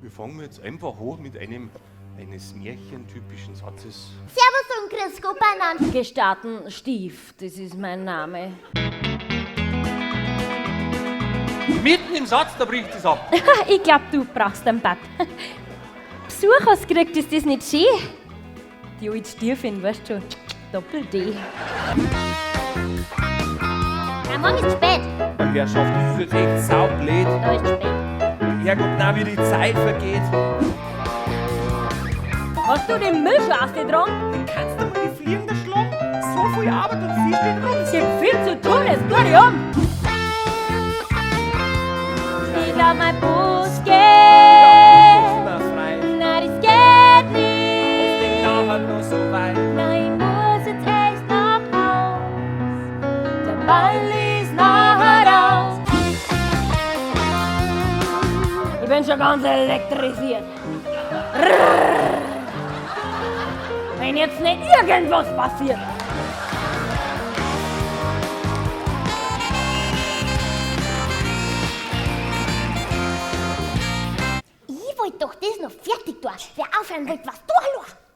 Wir fangen jetzt einfach an mit einem eines märchentypischen Satzes. Servus und Grüß Gott beieinander. Gestatten Stief, das ist mein Name. Mitten im Satz, da bricht es ab. Ich glaub, du brauchst einen Bad. Besuch hast gekriegt, ist das nicht schön? Die alte Stiefin, weißt schon. Doppel-D. Na, morgen ist spät. Herrschaft, das ist jetzt echt saublöd. Da ist spät. Herrgott, na, wie die Zeit vergeht. Hast du den Müll schon ausgetragen? Kannst du mal die Fliegen da schlagen? So viel Arbeit und sie steht rum. Ich hab viel zu tun, jetzt tu dich um. Ich glaub, mein Bus geht. Immer frei. Nein, das geht nicht. Dauert nur so weit. Nein, ich muss jetzt echt nach Haus. Der Ball ist nachher raus. Ich bin schon ganz elektrisiert. Rrrr. Wenn jetzt nicht irgendwas passiert. Ich wollt doch das noch fertig tun. Wer aufhören wollt, was du allein.